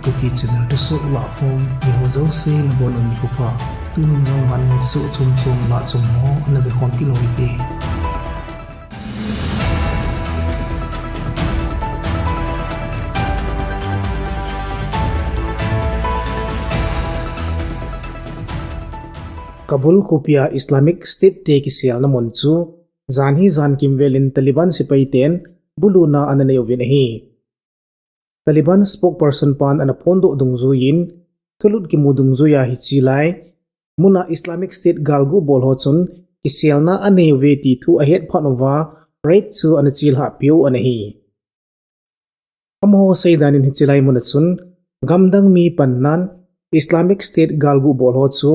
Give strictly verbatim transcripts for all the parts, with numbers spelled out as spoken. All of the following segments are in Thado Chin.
Kuki channel thusoh lahkhom mi ho jouse nabonun nikho pha. Tunin jong vannoi thusoh chom chom lah chom ho ana vekhom kit u hite. Kabul khopia Islamic State te kiselna mun chu jan hi jan kimvelin Taliban sepaiten buluna ana nei uvin ahi. Taliban spokesperson pan ana phondoh dungjuiyin, thulut kimu dungjuiya hiche lai muna Islamic State galgu bol ho chun kiselna anei uve ti thu ahet phat uva raid chu ana chelhah piu ana hi. Amaho seidan in hiche lai muna chun gamdang mi pannan Islamic State galgu bol ho chu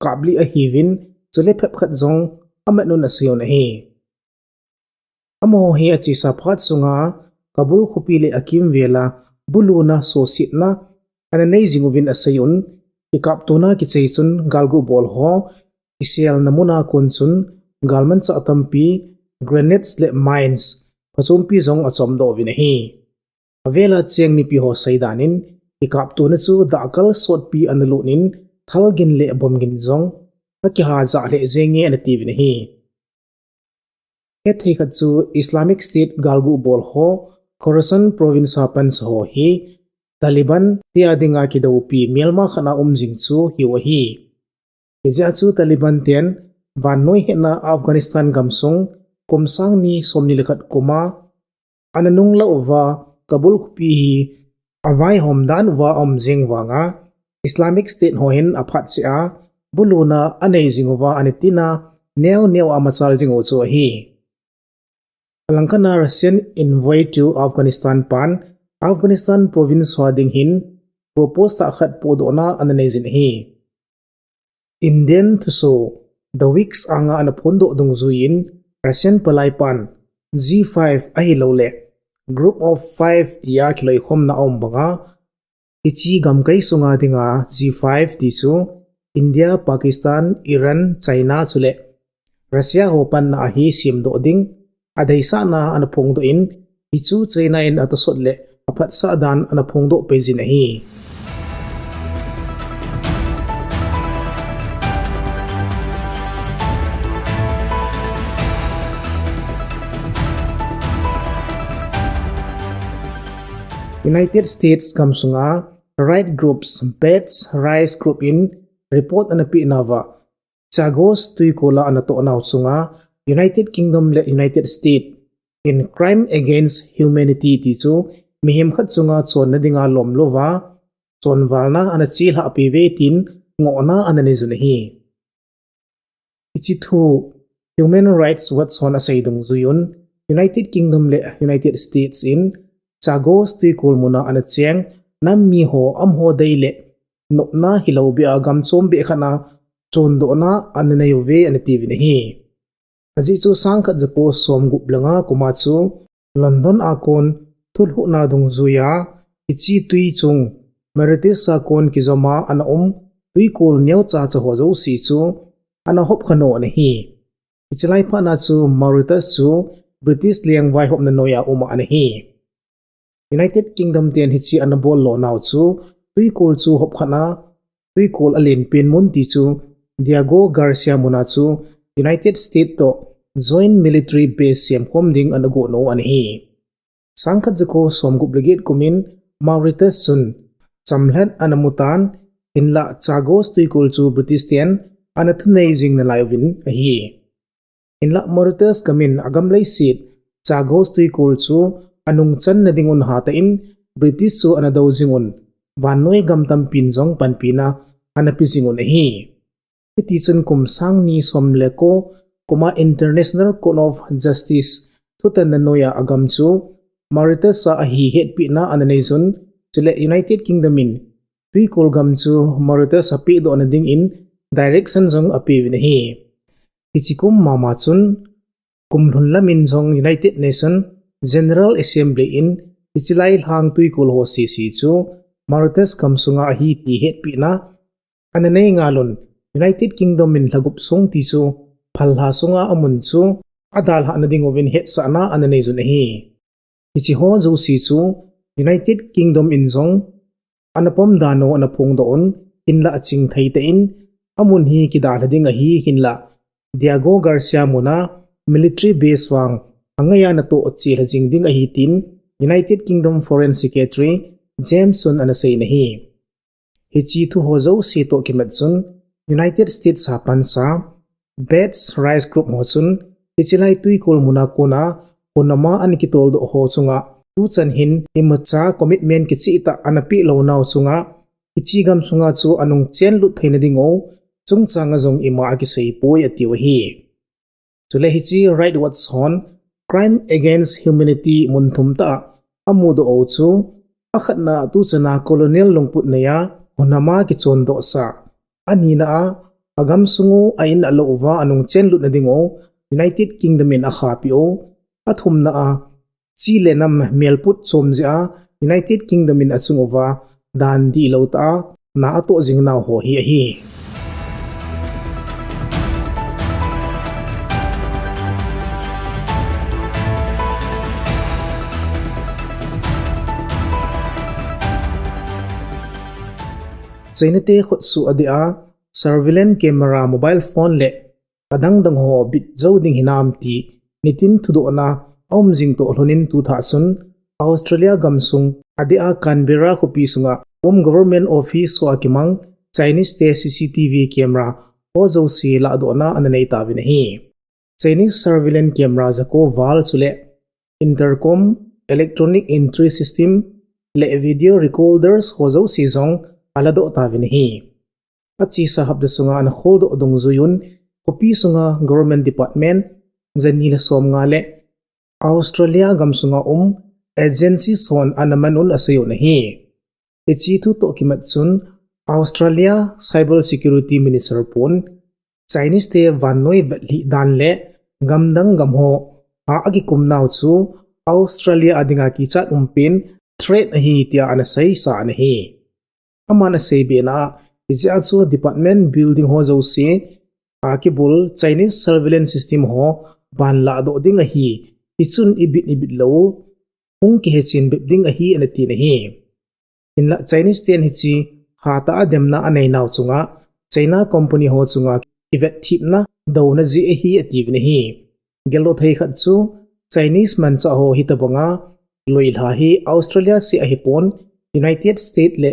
kaplih ahiuvin, chule phepkhat jong amatnun aseiun ahi. Amaho hi achesa phat sunga Kabul khopi le akimvela buluna sosetna ana nei jing uvin aseiun, kikaptona kichai chun galgu bol ho kiselna muna kon chun galmanchah tampi, grenades le mines phachompi jong achomdoh uvin ahi. Avela cheng mipi ho seidan in kikaptona chu dahkal sotpi ana lutnin thalgin le bomgin jong akihajah lheh jenge ana tiuvin ahi. Hethei khat chu Islamic State galgu bol ho Khorasan province a pansa ho hi Taliban tia dinga kidoupi melma khat a um jing chu hiu ahi. Hijeh a chu Taliban ten vannoi hetna Afghanistan gamsung kum sang ni somni le khat kuma ana nunglah uva Kabul khopi hi avaihom dan uva aum jing vanga Islamic State ho hin aphatseh a buluna anei jing uva ana tina neo neo a machal jing u chu ahi. Alangkhat a Russian envoy to Afghanistan pan Afghanistan province ho ding hin propose tah khat pohdohna ana nei jin ahi. Indian thusoh The Weeks anga ana phondoh dungjuiyin Russian palai pan G five ahilouleh Group of Five tia kiloikhomna aum banga, hiche gamkai sunga dinga G five ti chu India, Pakistan, Iran, China chule Russia ho panna ahi semdoh ding adeisahna ana phongdoh in, hichu China in atosot le aphatsah dan ana phongdoh peijin ahi. United States gamsunga right groups, Best Rights Group in report ana pehnauva, Chagos twikola ana tohnau chunga United Kingdom le United States in crime against humanity ti chu mihem khat chunga chonna dinga lomlouva chonvalna ana chelhah peh uve tin ngohna ana neijun ahi. Hiche thu Human Rights Watch hon asei dungjuiyun, United Kingdom le United States in Chagos twikol muna ana cheng nam miho amaho dei le nopna hilou beh a gamchom beh khat a chondohna ana neiuve ana tiuvin ahi. Ajeh chu sangkhat jako somgup le nga kuma chu London a kon thulhuhna dungjuiya hiche twi chung Mauritius a kon kijoma ana um twikol neocha cha ho jouse chu ana hopkhen u ana hi. Hiche lai phatna chu Mauritius chu British leng vaihopna noiya uma ana hi. United Kingdom ten hiche ana bol lonau chu twikol chu hopkhen a twikol alenpen mun ti chu Diego Garcia muna chu United States toh joint military base semkhom ding ana gonu ana hi. Sangkhat jako somgup le get kumin Mauritius chun chamlhat ana mutan, hinlah Chagos twikol chu British ten ana thunei jing nalai uvin ahi. Hinlah Mauritius gamin agam leiset Chagos twikol chu anungchanna dingun hatah in British chu ana dou jingun, vannoi gam tampin jong panpina ana pe jingun ahi. Hitichun kum sang ni som le ko kuma International Court of Justice thutanna noiya agam chu Mauritius a ahi hetpehna ana neijun, chule United Kingdom in twikol gam chu Mauritius a pehdohna dingin direction jong apeuvin ahi. Hiche kum mama chun kum lhun lamin jong United Nation General Assembly in hiche lai lhang twikol ho sese chu Mauritius gamsunga ahi ti hetpehna ana nei ngalun, United Kingdom in lhagup sung ti chu phallha sunga amun chu adalhahna dinguvin hetsahna ana neijun ahi. Hicheho jouse chu United Kingdom in jong ana pom dan u ana phongdoh un, hinlah aching thei tah in, amun hi kidalha ding ahi hinlah, Diego Garcia muna military base vang angaiya natoh chelha jing ding ahi tin United Kingdom Foreign Secretary James chun ana seiyin ahi. Hiche thu ho jouse toh kimat chun United States a pansa Best Rice Group ho chun hiche lai twikol muna kona hunama ana kitoldoh ho chunga tuchan hin imacha commitment kichehtah ana peh lou nau chunga hiche gamsunga chu anung chenlut theina ding u chungchanga jong ima akisei poi atiu ahi. Chule hiche Rights Watch hon crime against humanity mun thum tah a amudoh u chu, akhatna tuchana colonial lungput neiya hunama kichondohsa, anina a agamsung u a in a lou uva anung chenlutna ding u United Kingdom in akhapeh u, athumna a chi le nam melput chom jeh a United Kingdom in achung uva dan dihlou tah a na atoh jing nau ho hi ahi. China te khutsuh adeh a surveillance camera mobile phone le adang dang ho bit jou ding hinam ti nitin thudohna aum jing toh lhonin tuthah chun Australia gamsung adeh a Canberra khopi sunga um government office ho a kimang Chinese te C C T V camera ho jouse lahdohna ana nei tauvin ahi. Chinese surveillance camera jako val chule intercom, electronic entry system le video recorders ho jouse jong aladoh tauvin ahi. Achesa hapta sunga ana kholdoh dungjuiyun khopi sunga government department jani le somnga le Australia gamsunga um agency hon ana man un aseiyun ahi. Hiche thu toh kimat chun Australia Cyber Security Minister pon Chinese te vannoi vetlhi dan le gamdang gamho a akikum nau chu Australia a dinga kichat umpen threat ahi tia ana seisa ana hi. Aman aseibena a, hijeh a chu department building ho jouse a kibol Chinese surveillance system ho ban lahdoh ding ahi, hichun ibit ibit lou hung kihechen bep ding ahi ana tin ahi. Hinlah Chinese ten hiche hatah a demna anei nau chunga China company ho chunga kivetthipna douna jeh ahi atiuvin ahi. Geldoh thei khat chu Chinese manchah ho hitobanga loilha hi Australia seh ahipon United States le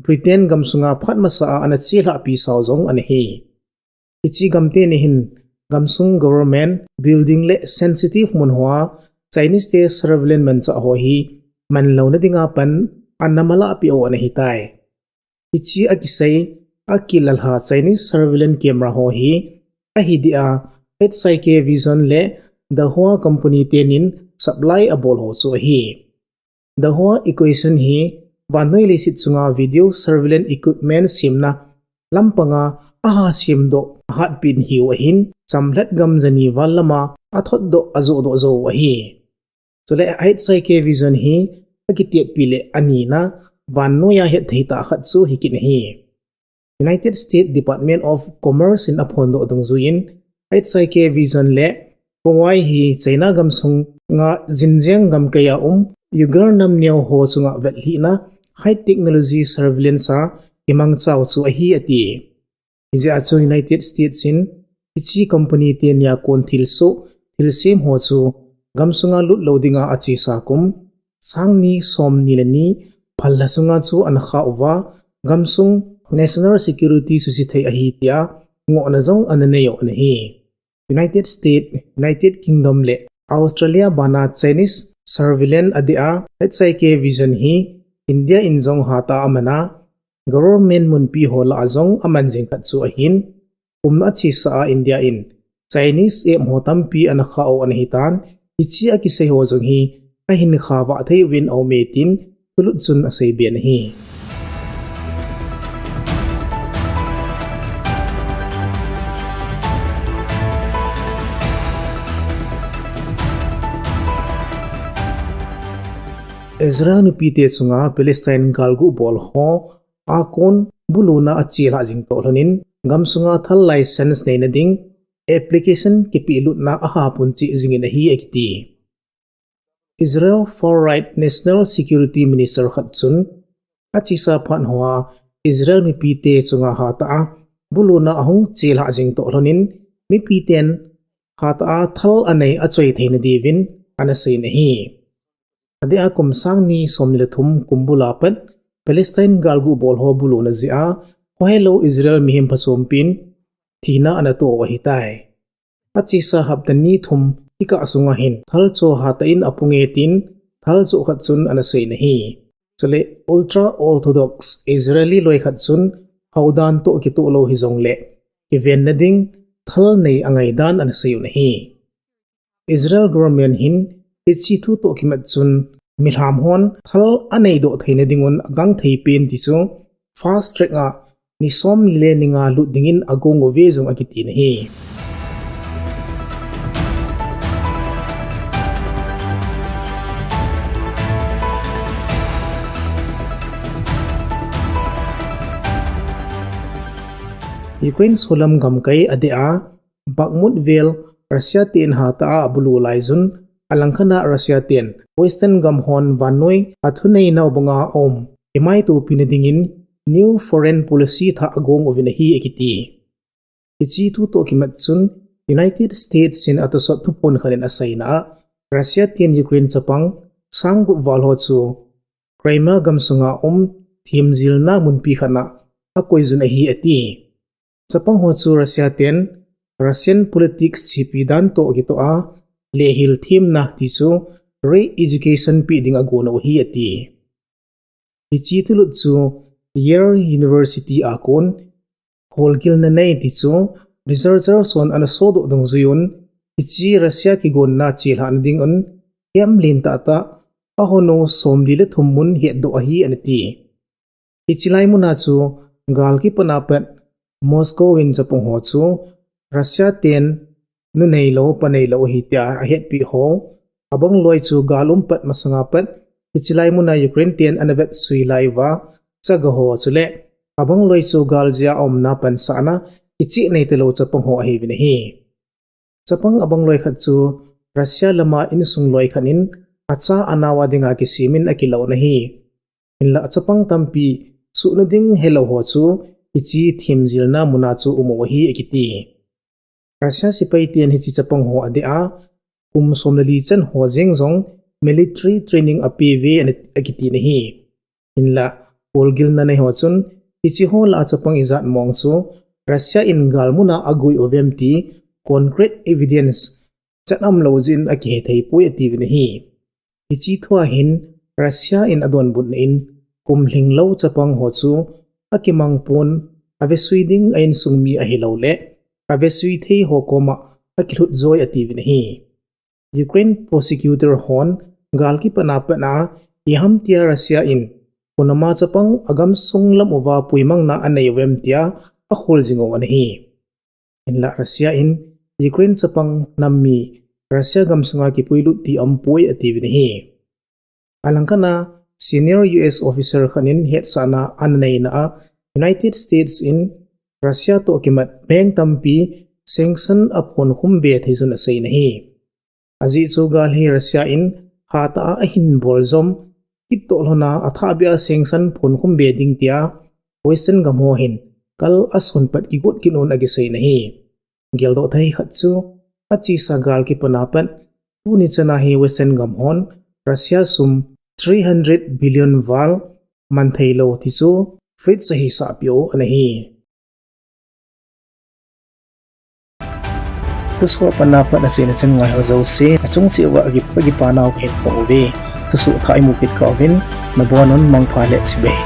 Britain gamsunga phat masa a ana chelhahpi sau jong ana hi. Hiche gamteni hin gamsung government building le sensitive mun hoa Chinese te surveillance manchah ho hi manlouna dinga pan ana malahpeh u ana hitai. Hiche akisei akilalha Chinese surveillance camera ho hi ahi dia H I K Vision le Dahua company tenin supply abol ho chu ahi. Dahua Acquisition hi vannoi leiset chunga video surveillance equipment semna lampanga aha semdoh ahatpen hiu ahin, chamlhat gam jani val lama athotdoh ajohdoh jou ahi. Chule H I K Vision hi akitetpi le anina vannoiya hetthei tah khat chu hikit ahi. United States Department of Commerce in aphondoh dungjuiyin H I K Vision le Huawei hi China gamsunga Xinjiang gamkaiya um Uyghur nam neo ho chunga vetlhihna high technology surveillance a kimangchau chu ahi ati. Hijeh a chu United States in hiche company tenia kon thilsoh, thilsem ho chu gamsunga lutlou dinga achesa kum sangni somni le ni phalha sunga chu ana khah uva, gamsung national security suse thei ahi tia ngohna jong ana neiyu ana hi. United States, United Kingdom le Australia bana Chinese surveillance adeh a H I K Vision hi India in jong hatah a amana, government munpi ho lah a jong aman jing khat chu ahin, kum achesa a India in Chinese app ho tampi ana khah u ana hitan, hiche akisei ho jong hi ahin khavah thei uvin aume tin thulut chun aseiben ahi. Israel mipite chunga Palestine galguh bol ho akon buluna achelhah jing toh lhonin, gamsunga thal license neina ding application kipehlutna ahapun cheh jingin ahi akiti. Israel far-right National Security Minister khat chun, Achesa phat hoa Israel mipite chunga hatah a buluna ahung chelhah jing toh lhonin, mipiten hatah a thal anei achoi theina diuvin ana seiyin ahi. Adeh a kum sang ni somni le thum kum bula pat Palestine galgu bol ho buluna jeh a khohelou Israel mihem phachompin thina ana toh u ahitai. Achesa hapta ni thum kikah sunga hin thalcho hatah in apunge tin thalcho khat chun ana seiyin ahi. Chule ultra orthodox Israeli loi khat chun haudan toh kitoh lou hijongle kivenna ding thal nei angaidan ana seiyun ahi. Israel government hin hiche thu toh kimat chun milham hon thal aneidoh theina dingun agangthei pen ti chu fast track a ni somli le ni nga lut dingin agong uve jong akitin ahi. Ukraine solam gamkai adeh a Bakhmut vel Russia ten hatah a abulu laiyun, alangkhat a Russia ten Western gam hon vannoi athuneinau banga aum kimaitopina dingin new foreign policy thah agong uvin ahi akiti. Hiche thu toh kimat chun United States in atosot thuphon khat in aseina a, Russia ten Ukraine chapang sang gup val ho chu Crimea gamsunga um themjilna munpi khat a akoiyun ahi ati. Chapang ho chu Russia ten Russian politics chepi dan toh kitoh a, lehhil themna ti chu re-education peh ding agon u ahi ati. Hiche thulut chu Yale University a kon holgilna nei ti chu researchers hon ana sodoh dungjuiyun, hiche Russia kigonna chelhahna dingun camp lentah tah ahon u somli le thum mun hetdoh ahi ana ti. Hiche lai muna chu gal kipatna pat Moscow in chapang ho chu Russia ten nu neilou pa neilou ahi tia ahetpeh ho, abangloi chu gal um pat masanga pat hiche lai muna Ukraine ten ana vetsui lai uva chaga ho chule abangloi chu gal jeh a aumna pansahna kicheh nei talou chapang ho ahiuvin ahi. Chapang abangloi khat chu Russia lama insung loi khat in acha anao a dinga kisemin akilouna ahi. Hinla achapang tampi suhna ding helou ho chu hiche themjilna muna chu um u ahi akiti. Russia sepai ten hiche chapang ho adeh a kum somle li chan ho jeng jong military training apeuve ana, akitin ahi. Hinla holgilna nei ho chun hiche ho lah a chapang ijat mong chu Russia in gal muna agui uvem ti concrete evidence chan umlou jeh in akihe theipoi atiuvin ahi. Hiche thua hin Russia in adonbutna in kum lhinglou chapang ho chu akimangpon, avesui ding a insung mi ahilouleh avesui thei ho koma akilhut joi atiuvin ahi. Ukraine prosecutor hon gal kipatna pat a iham tia Russia in khonung a chapang agamsung lam uva puimangna anei uvem tia akhol jing u ana hi. Hinla Russia in Ukraine chapang nam mi Russia gamsunga kipuilut ti aumpoi atiuvin ahi. Alangkhat a senior U S officer khat in hetsahna ana neina a United States in Russia toh kimat bank tampi sanction aphonkhum be theijun aseina ahi. Ajeh chu gal hi Russia in hatah a ahin boljom kit toh lhon a athahbeh a sanction phonkhum be ding tia Western gam ho hin kal ason pat kigot kit un akiseina ahi. Geldoh thei khat chu achesa gal kipatna pat tuni chana hi Western gam hon Russia sum three hundred billion val mantheilou ti chu fridge ahisah peh u ana hi. Thusoh a pat na pat aseina chan ngai ho jouse achung cheh uva aki, akipa nau kahin phong uve. Thusoh thah imu kit kah uvin nabon un mangpha le chibai.